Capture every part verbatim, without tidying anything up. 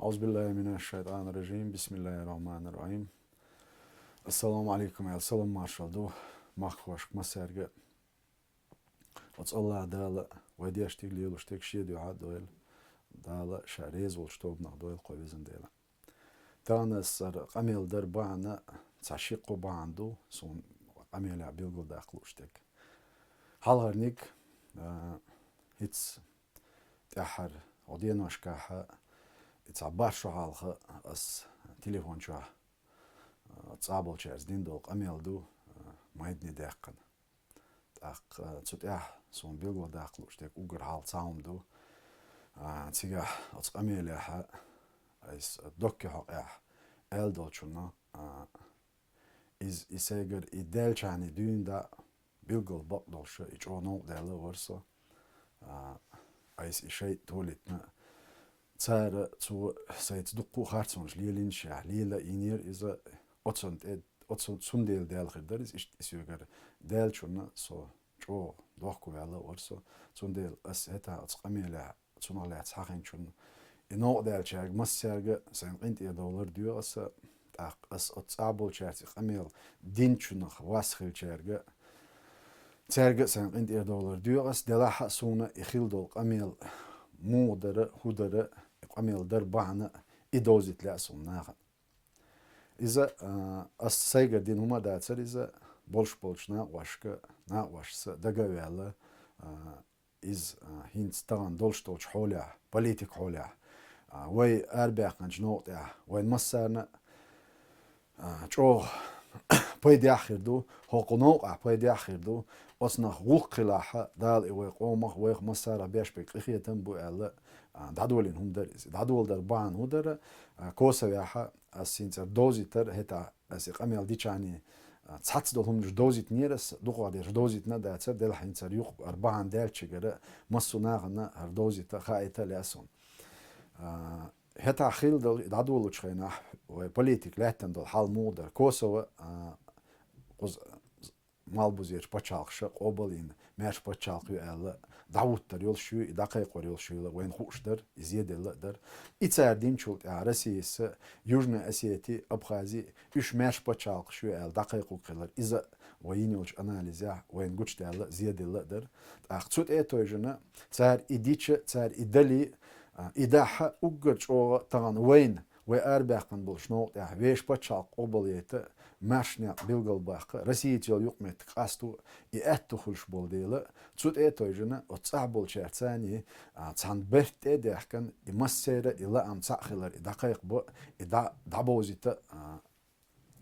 أعوذ بالله من الشيطان الرجيم. بسم الله الرحمن الرحيم. السلام عليكم, аьлла, салам-маршалла ду махкахошка массаьрга. Оцу АллахӀ Дала вай деш дерг, лелош дерг шен дуьхьа а дойла. Дала ша реза волчу тобанах дойла кхо везан Дела. Тахана аса къамел дар бахьана, цхьа ши-кхо бахьана ду суна къамелехь билгалдаккха лууш дерг. Хьалхарниг, а, хӀинца тӀаьххьара гӀо деношкахь, и цхьа барх шо хьалха аса телефон чохь, а, цӀа болчаьрца дина долу къамел ду, а, майдане даьккхина. ТӀаккха, а, цу тӀехь суна билгалдаккха лууш дерг уггар хьалха цхьа хӀума ду. А, цигахь оцу къамелехь, айса доккхи хьокъехь аьлла долчунна, а, иза, и сайгара и даьллачхьана дуьйна дӀа билггал бакъ долуш, и чӀогӀа новкъа даьлла вара со. А, айса и шайтӀа толийтина. Цара цо сайца дуккха а харцонаш лелийна шехь, лела а йинера иза, оцунна тӀе, оцу, цундела даьлла хир дара иза, иштта и соьгара даьллачунна со чӀогӀа дохко ваьлла вара со. Цундела аса хӀетахь оцу къамелехь цунах лаьцна хьахинчунна, и новкъа даьллачаьрга массаьрга а сайн къинтӀера довлар доьху аса, тӀаккха аса оцу цӀа болчаьрца и къамел динчунах вас хилчаьрга а, цаьрга а сайн къинтӀера довлар доьху аса, делахь а суна и хилла долу къамел муха дара, хӀун дара, и къамел дар бахьана а, и довзийта лаьа суна нахана. Иза, а, аса сайгара дина хӀума а дацара иза, болуш болчу накъошка, накъошца дага а ваьлла, а, иза, а, хӀинца тахана долуш долчу хьолехь, политик хьолехь, а, вай арабаьккхинчу новкъа тӀехь вайн массарна а, а, чӀогӀа пайдехь хир ду, хӀокху новкъахь пайдехь хир ду, оцунах гӀуллакх хилахь, Дала и вай къомах, вайх массарах беш берг къинхетам бу аьлла, а, дӀадолийна хӀума дара иза. ДӀадоладар бахьана хӀун дара, а, Косовехь аса хӀинца довзийтар, хӀетахь аса и къамел дичхьана, а, цхьацца долу хӀуманаш довзийтинера аса, дукхахдерш довзийтина а дацара, делахь хӀинца юкъа ара бахьана даьллачигара массо а нахана хӀара довзийта, хаийта а лаьа суна. А, хӀетахь хилла долу, дӀадолучу хенахь вай политик лаьттина долу хьал муха дара. Косово, а, кхуза Малхбузерчу пачхьалкхаша къобал йина маьрша пачхьалкх ю аьлла, дӀахӀуттур йолуш ю, и дӀакхайкхор йолуш ю, вайна хууш дара, и зеделла а дара. И цара динчул тӀаьхьа Россияс, Южная Осетия, Абхазия, уьш маьрша пачхьалкхаш ю аьлла дӀакхайкхург хилар, иза вай йина йолчу анализехь вайна гучудаьлла, зеделла а дара. ТӀаккха цу тӀе а тевжина, цара и дича, цара и далий, а, и дахьа уггар чӀогӀа тахана вайна, вай арабаьккхина болчу новкъа тӀехь вешан пачхьалкх къобал яйта, маьрша некъ билгалбаккха, Россияца йолу юкъаметтиг къасто, и аьтто хуьлуш болу дела, цу тӀе а тевжина, оцу цӀахь болчаьрца а, цхьана берта тӀе а даьхкина, и массеран а и лаам цхьаъ хилар и дӀакхайкхабо, и дӀа-, дӀабовзийта, а,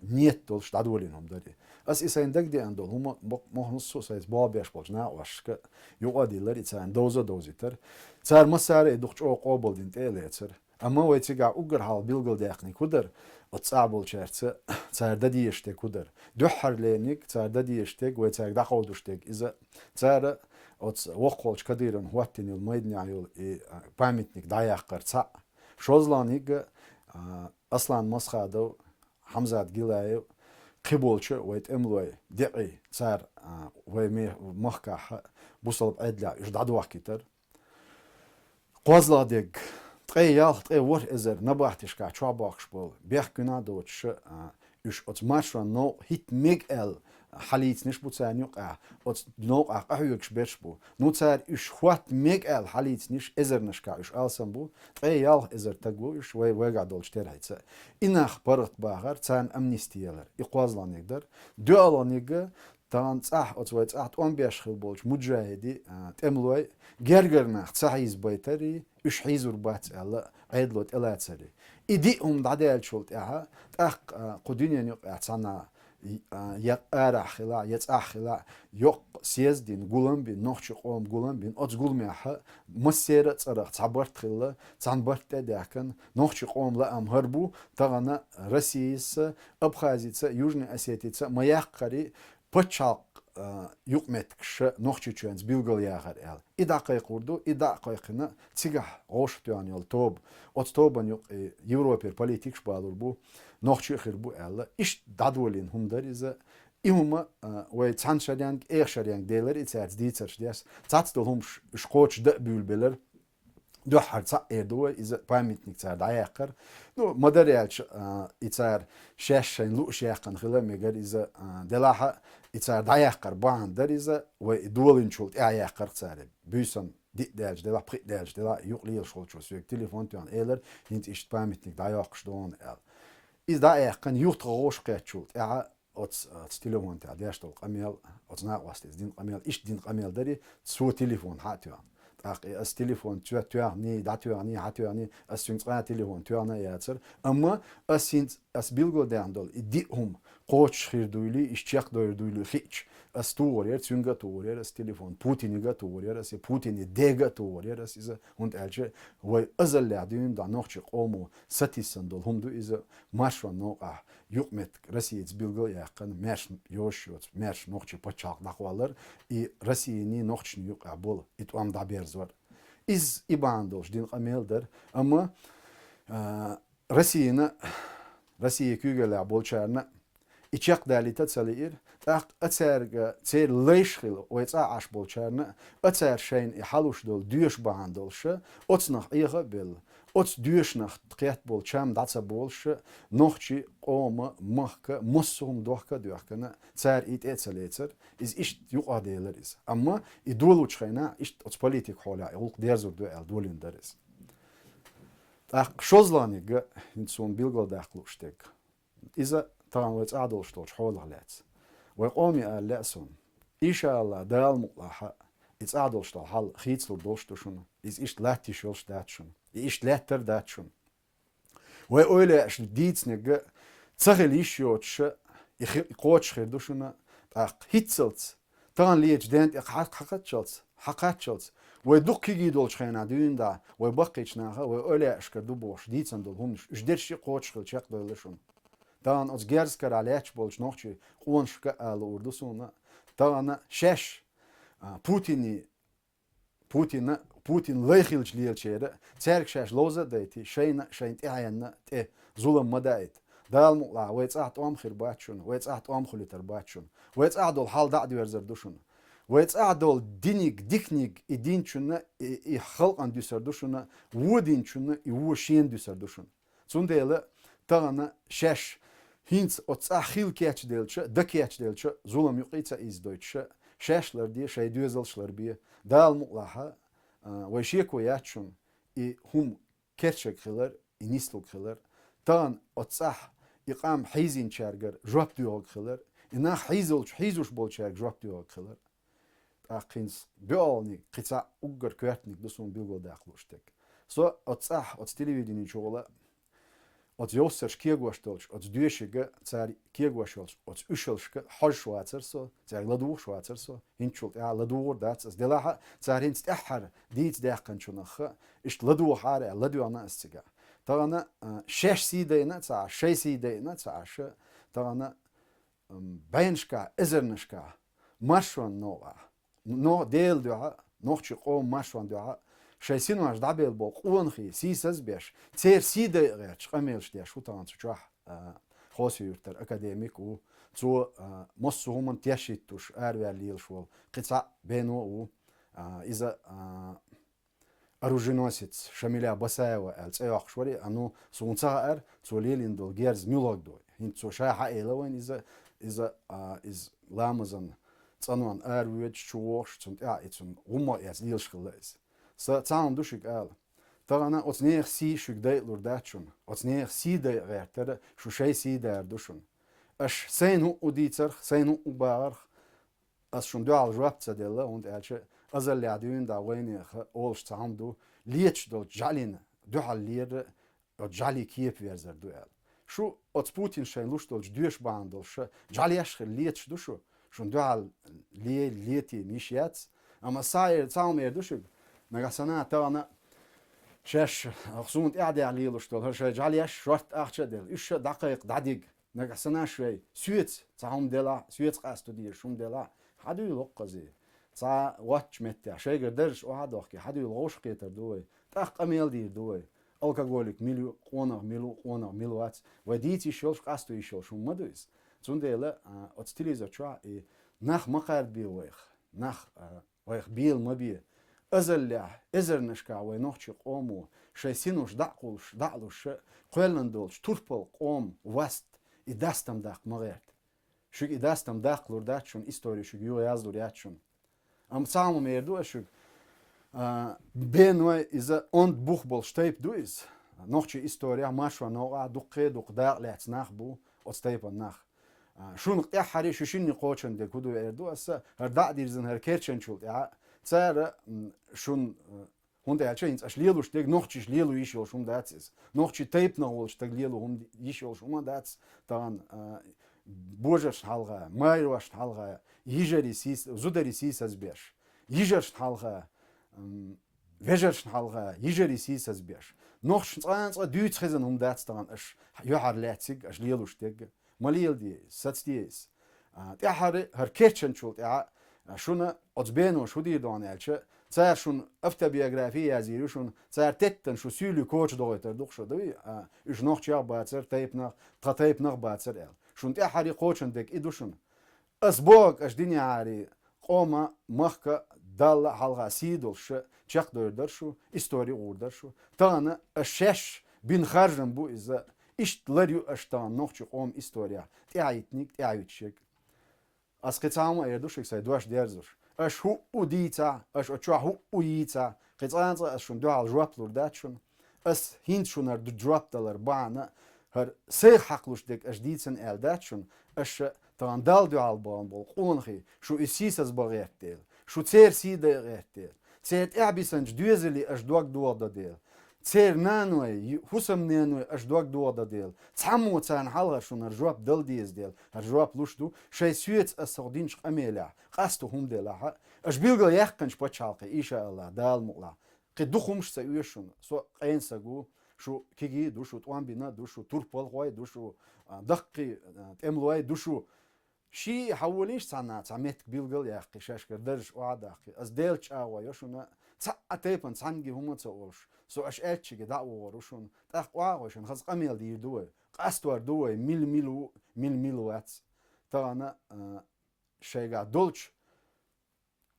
ниет долуш дӀадолийна хӀума дара и. Аса и сайн дагадеана долу хӀума бо-, мохь нуссо а сайца болх беш болчу накъошка юкъа а диллира и царна довза а довзийтар. Цара массара а и дукха чӀогӀа къобалдина тӀе а лецара. Амма вай цигахь уггар хьалха билгалдаьккхинарг хӀун дара, оцу цӀахь болчаьрца цара дан дезаш дерг хӀун дара. Дуьххьарлерниг цара дан дезаш дерг, вай цаьрга дӀакховдуш дерг иза, цара оцу воккхаволчу Кадыровна хӀоттийна йолу майданехь йолу и, а, памятник дӀаяккхар цхьаъ. ШозлагӀниг, а, Аслан Масхадов, Хьамзат Гилаев, кхиболчу вай тӀемалой декъий цара, а, вай ме-, махкахь бусалба Ӏедалехь уьш дӀадохкийтар. КхозлагӀа дерг, ткъе ялх, ткъе ворхӀ эзар набахтешкахь чохь бохкуш болу, бехкуьнахь а доцуш, а, уьш оцу маршонан новкъа хӀитта мега аьлла хьалийцинарш бу царна юкъахь, оцу новкъахь къахьоьгуш берш бу. Ну, цара уьш хӀотта мега аьлла хьалийцинарш эзарнашкахь уьш алсам бу, ткъе ялх эзар таг ву уьш вай вайгахь долчу терхьица. И нах паргӀат бахар, царна амнисти ялар, и кхозлагӀниг дара. ДоьалгӀаниг, тахана цӀахь, оцу вай цӀахь тӀом беш хилла болчу муджахидийн, а, тӀемалой гергара нах ца хьийзабайтарий, уьш хьийзур бац аьлла, Ӏедало тӀелацарий. И диъ хӀума дӀадаьллачул тӀаьхьа, тӀаккха, а, кху дуьненан юкъахь цхьана, а, я арахь хилахь, я цӀахь хилахь, йоккха съезд йина, гулам бина, нохчийн къоман гулам бина, оцу гуламехь массеран а цӀарах цхьа барт хилла, цхьана барт тӀе а даьхкина, нохчийн къоман лаам хӀара бу, тахана Россияс, Абхазица, Южная Осетица ма яккхарий, пачхьалкх, а, юкъаметтигаш Нохчийчоьнца билгал яхар аьлла. И дӀакхайкхор ду, и дӀа а кхайкхина, цигахь гӀовшах тоьхна йолу тоба. Оцу тобанна юкъа Европера политикаш балур бу, нохчий а хир бу аьлла. Иштта дӀадолийна хӀума дара иза. И хӀума, а, вай цхьана шаренга, эха шаренга делара и цаьрца дийцарш деш. Цхьацца долу хӀумаш уьш кхочушдан а буьйлабелира. дуьххьара цхьаъ эр ду вай иза памятник цара дӀаяьккхар. Ну, ма дарра аьлча, а, и цара шаьш шайна лууш яьккхина хила а мегар иза, а, делахь а и цара дӀаяккхар бахьана дара иза, вай и долийначул тӀаьхьа яьккхар цара. Буьйсан диъ даьлча делахь, пхиъ даьлча делахь, юкъ лелаш волчо соьга телефон тоьхна элар, хӀинца иштта памятник дӀайоккхуш ду хьуна аьлла. Иза дӀа а яьккхина, юха тха гӀовш кхеттачул тӀаьхьа оцу, оцу телефон тӀехь деш долу къамел, оцу накъостаца дина къамел, иштта дина къамел дарий, цо телефон хьа а тоьхна. ТӀаккха и ас телефон цо тоьхний, дӀатоьхний, хьатоьхний, ас цуьнга цкъа а телефон тоьхна а яцара. Амма ас хӀинца, ас билгалдаьхна долу и диъ хӀума кхочуш хир дуйла, иштта чекхдойр дуйла хиъча, ас тухур яра, цуьнга а тухур яра ас телефон, Путинга а тухур яра ас, я Путине дега а тухур яра ас иза, хӀунда аьлча вай азаллехь дуьйна дӀа нохчийн къомо сатийсина долу хӀума ду иза, маршонан новкъахь юкъаметтиг Россица билгал а яьккхина, маьрша йозуш йоцу, маьрша нохчийн пачхьалкх дӀакхоллар, и Россиний нохчашний юкъахь болу и тӀом дӀаберзор. Иза и бахьана долуш дина къамел дара, амма, а, Россина, Россия куьйгаллехь болчарна и чекхдалийта а ца лиира, тӀаккха а цаьрга, церан лайш хилла вай цӀахь Ӏаш болчарна а, цара шайна и хьалуш долу доьшуш бахьана долуша, оцунах Ӏеха а белла, оцу доьшунах кхетта болу чам дӀа ца болуша, нохчийн къома, махка, массо а хӀума дохка а доьхкина, цара и тӀе а ца лецара, иза иштта юкъахь делара иза. Амма и долучу хенахь иштта оцу политика хьолехь и гӀуллакх дерзор ду аьлла долийна дара иза. ТӀаккха шолгӀаниг, хӀинца суна билгалдаккха лууш дерг. Иза тахана вай цӀахь долуш долчу хьолах лаьцна. Вай къоме ала лаьа суна: иншааллахӀ, Дала мукъалахь, и цӀахь долуш долу хьал хийцалур долуш ду шуна, иза иштта латта йиш йолуш дац шуна, и иштта лаьттар а дац шуна. Вай ойла еш дийцинарг а ца хила йиш йоцуша, и хи-, и кхочуш хир ду шуна, тӀаккха хӀинццалц, тахана летачу ден тӀе хьа-, хьакхаччалц, хьакхаччалц, вай дукха кегий долчу хенахь дуьйна дӀа, вай баккхийчу наха, вай ойла еш кара ду бохуш дийцина долу хӀуманаш, уьш дерриш а кхочуш хила чекхдойла шуна. Тахана оцу герзашкарахь лаьтташ болчу нохчийн къонашка а ала луур ду суна, тахана шаьш, а, Путиний, Путина, Путин лай хилча лелачеран а, цаьрга шаьш ловза а дайтий, шайна а, шайна тӀаьхьенна а тӀе зулам ма даийта. Дала мукъалахь, вай цӀахь тӀом хир бац шуна, вай цӀахь тӀом хуьлуьйтур бац шуна. Вай цӀахь долу хьал дӀа а доьрзур ду шуна. Вай цӀахь долу диниг, диканиг и динчунна, и, и халкъана дуьсур ду шуна, вон динчунна, и вон шена дуьсур ду шуна. Цундела тахана шаьш хӀинца оцу цӀахь хила кечделча, дан кечделча, зулам юкъа ца ийзадойтуша, шаьш ларде, шайн доьзалш ларбе. Дала мукъалахь, а, вай шеко яц шуна, и хӀума керчиг хилар, и нислуг хилар. Тахана оцу цӀахь и къам хьийзинчаьргара жоп доьхург хилар, и нах хьийзолчу, хьийзош болчаьрга жоп доьхург хилар. ТӀаккха хӀинца боьалгӀаниг, кхин цхьа уггар коьртаниг ду суна билгалдаккха лууш дерг. Со оцу цӀахь, оцу телевидени чухула, оцу йовссарш кегош долчу оцу доьшига, цара кегош йолчу оцу уьшалшка хьожуш вацара со, цаьрга ладугӀуш вацара со, хӀинцачул тӀаьхьа ладугӀур дац ас. Делахь а, цара хӀинца тӀаьххьара дийца даьккхинчунах а, иштта ладугӀахьара аьлла, ладоьгӀна ас цига. Тахана, а, шаьш сий дайна а ца Ӏаш, шайн сий дайна а ца Ӏаш, тахана, м, бӀеннашкахь, эзарнашкахь маршонан новкъахь, но-, Делан дуьхьа, нохчийн къоман маршонан дуьхьа шайн синош дӀабелла болу къонахий сийсаз а беш, церан сий дайа гӀерташ къамелаш деш ву тахана цу чохь, а, Хасавюртара академик ву. Цо, а, массо а хӀуманна теш хӀиттош, араваьлла лелаш волу кхин цхьа бено а ву. А, иза, а, оруженосец Шамиля Басаева аьлла цӀе йоккхуш вара, а, ну, суна ца хаьара, цо лелийна долу герз муьлхарг ду. ХӀинца цо ша хьаэла вайна иза, иза, а, иза ламазан цӀанонна аравоьдуш, чувогӀуш, цунна тӀаьхьа и цунна гӀумма а эцна лелаш хилла иза. Сан цхьа хӀума ду шуьга ала. Тахана оцу нехан сий шуьга дайа лур дац шуна. Оцу нехан сий дайа гӀертара шу шайн сий дара ду шуна. Аша сайна хӀуъу дийцарх, сайна хӀуъу бахарх, ас шуна дуьхьал жоп ца делла, хӀунда аьлча азаллехь дуьйна дӀа вайнеха олуш цхьа хӀума ду, леташ долчу жӀалина дуьхьал лера, оцу жӀалин кепа верзар ду аьлла. Шу оцу Путина шайна луш долчу доьшуш бахьана долуш ша жӀалеш а хилла леташ ду шу, шуна дуьхьал ле-, летийна йиш яц. Амма схьа эр, цхьа хӀума эр ду шуьга, нагахь санна тахана шаьш, суна тӀаьхьа дехьа лелаш долу, хӀара шайн жӀалеш шортта ахча а делла, уьш ша дӀакхайкха, дӀадига. Нагахь санна шай соьца цхьа хӀума делахь, соьца къасто дезаш хӀума делахь, хьадуьйла хӀокхузий. Цхьа воцчу меттехь, шайгара даржаш охьа а дохкий, хьадуьйла гӀовш кхетар ду вай. ТӀаккха къамел дийр ду вай. Алкоголик мила ю, къонах мила ву, къонах мила вац. Вай дийца йиш йолуш, къасто йиш йолуш хӀума ма ду иза. Цундела, а, оцу телевизор чохь и нах ма кхардабе вайх. Нах, а, вайх бела ма бе. Азаллехь, эзарнашкахь вай нохчийн къомо шайн синош дӀа а кхуллуш, дӀа а луш, кхоьллина долчу турпал къоман васт и дастам даккха ма гӀерта. Шуьга и дастам даккхалур дац шуна, истори шуьга юха язлур яц шуна. Амма цхьа хӀума эр ду ас шуьга, а, беной иза онда бух болуш тайпа ду иза. Нохчийн историяхь маршонан новкъахь дуккха а дукха дакъа лаьцна нах бу оцу тайпана нах. А, шуна тӀаьххьара шу шинна кхочун дерг хӀун ду эр ду аса, хӀара дӀа а дирзина, хӀара керчанчул тӀаьхьа, цара, м, шун, э, хӀунда аьлча хӀинца аша лелош дерг нохчаша лело йиш йолуш хӀума дац иза. Нохчийн тайпанах волчу стага лело хӀума йиш йолуш хӀума дац, тахана, а, божаршна хьалха, майрошна хьалха, йижарий сийс-, зударий сийсаз беш, йижаршна хьалха, м, вежаршна хьалха, йижарий сийсаз беш. Нохчашна цкъа а цкъа дуьйцу хезна хӀума дац тахана аша юьхьар лаьцнарг, аша лелош дерг. Ма леладе иза, сацаде иза. А, тӀаьххьара хӀара керчанчул тӀаьхьа, а, шуна оцу беноша хӀун дийр ду аьлча, цара шуна автобиографи язйийр ю шуна, цара теттина шу суьйлий коча догӀуьйтур ду-кх шу, дуй, а, уьш нохчех бацара, тайпанах, тхан тайпанах бацара аьлла. Шуна тӀаьххьара кхочун дерг и ду шуна. Ас бохург аша динехьарий, къома, махка, Далла хьалха сий долуш чекхдойр дара шу, истори гӀур дара шу. Тахана аша шаьш бина харжам бу иза, иштта лар ю аша тахана нохчийн къоман историяхь тӀаьхьахӀиттинарг, тӀаьхьахӀиттошверг. Ас кхин цхьа хӀума эр ду шуьга сайн дош дерзош. Аша хӀуъу дийцахь, аша оцу чохь хӀуъу йийцахь, кхин цкъа а цкъа ас шуна дуьхьал жоп лур дац шуна. Ас хӀинца шуна хӀара жоп далар бахьана, хӀара сайх хьакхалуш дерг аша дийцина аьлла дац шуна, аша тахана Далла дуьхьал бахана болу къонахий, шу и сийсаз бан гӀерта дела, шу церан сий дан гӀерта дела, церан тӀаьхьабисинчу доьзале аша дог дохадо дела, церан наной, ю-, хӀусамнаной аша дог дохадо дела, цхьаммо царна хьалха шуна хӀара жоп дала деза дела, хӀара жоп луш ду, шайн соьца аса хьо динчу къамелехь, къасто хӀума делахь а, аша билгал яьккхинчу пачхьалкхе, иншааллахӀ, Дала мукъалахь. Кхин дукха хӀумаш ца оьшу шуна, со къена саг ву, шу кегий а ду, шу тӀом бина а ду, шу турпалхой а ду, шу, а, даккхий, а, тӀемалой а ду шу. Ший хьан волийша цхьанна цхьа меттиг билгал а яьккхи, шаьшкара даржаш охьа а даккхи. Ас Делан чӀагӀо йо шуна, цхьа а тайпана цхьаьнгге хӀума а ца олуш, со аша аьллачиге дӀа а вогӀур ву шуна, тӀаккха охьагӀой шуна хаза къамел дийр ду вай, къастор ду вай, мила-мила ву, мила-мила вац. Тахана, а, шайгахь долчу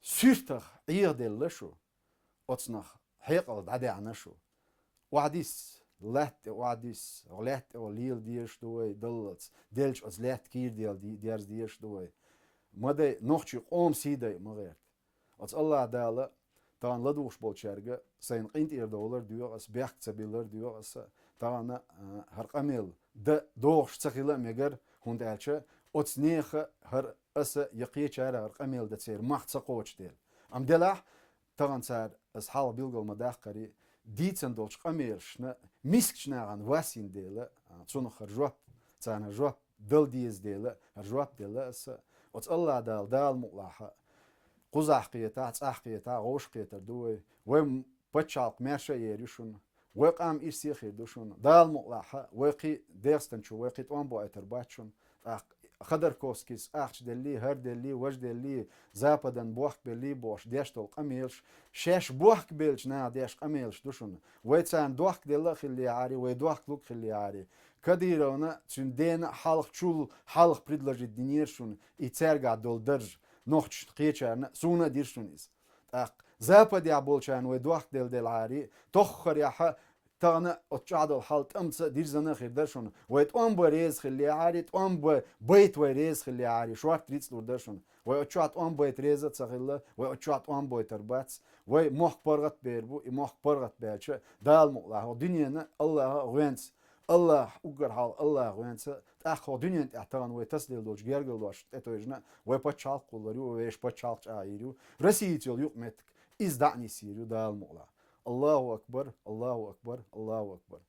суьртах Ӏехаделла шу, оцунах хьекъал дӀадаьхьна шу. Охьадисса, латта тӀе охьадисса, латта тӀе лела дезаш ду вай даллалц, деллачу оцу лаьтта кийра дела ди-, дерза дезаш ду вай. Ма дай, нохчийн къоман сий дай ма гӀерта. Оцу АллахӀ Дала тахана ладугӀуш болчаьрга сайна къинтӀера довлар доьху ас, бехк ца биллар доьху ас, тахана, а, хӀара къамел дан догӀуш ца хила а мегар, хӀунда аьлча оцу нехан хӀара аса я кхечара хӀара къамел дан церан мах ца кхочу дела. Амма делахь, тахана цара, ас хьалха билгал ма-даккхари, дийцина долчу къамелашна мискачу нахана вас йина дела, а, цунах хӀара жоп, царна жоп дала деза дела, хӀара жоп делла аса. Оцу АллахӀ Дала, Дала мукъалахь, кхузахь кхетахь, цӀахь кхетахь, вовшах кхетар ду вай. Вай м-, пачхьалкх маьрша а ер ю шуна. Вай къам ирсе а хир ду шуна. Дала мукъалахь, вай кхин ДегӀастан чу, вай кхин тӀом боуьйтур бац шуна. ТӀаккха Ходорковскийс ахча деллий, хӀара деллий, важа деллий, Западана бохк беллий бохуш деш долу къамелаш, шаьш бохк беллачу наха деш къамелаш ду шуна. Вай царна дохк делла а хиллехьарий, вай дохк луг хиллехьарий, Кадыровна, цуьнан дена а хьалха чул хьалха предложить динера шуна и цаьргахь долу дарж, нохчашна кхечарна, суна а дира шуна иза. ТӀаккха Западехь болчарна вай дохк делла делахьарий, тоххарехь а тахана оцу чохь долу хьал тӀамца дирзина а хир дара шуна. Вай тӀом бан реза хиллехьарий, тӀом бан байта вай реза хиллехьарий, шорта рицкъ лур дара шуна. Вай оцу чохь тӀом байта реза а ца хилла, вай оцу чохь тӀом бойтар бац. Вай мохк паргӀат бер бу, и мохк паргӀат баьлча, Дала мукъалахь, хӀокху дуьненан АллахӀа а гӀоьнца, АллахӀ уггар хьалха, АллахӀ гӀоьнца, тӀаккха хӀокху дуьнен тӀехь тахана вай тасаделла долчу гергарлошна тӀетевжина, вай пачхьалкх кхуллур ю, вай вешан пачхьалкх чӀагӀйийр ю, Россияца йолу юкъаметтиг иза дӀа а нисйийр ю, Дала мукъалахь. АллахӀу акбар, АллахӀу акбар, АллахӀу акбар.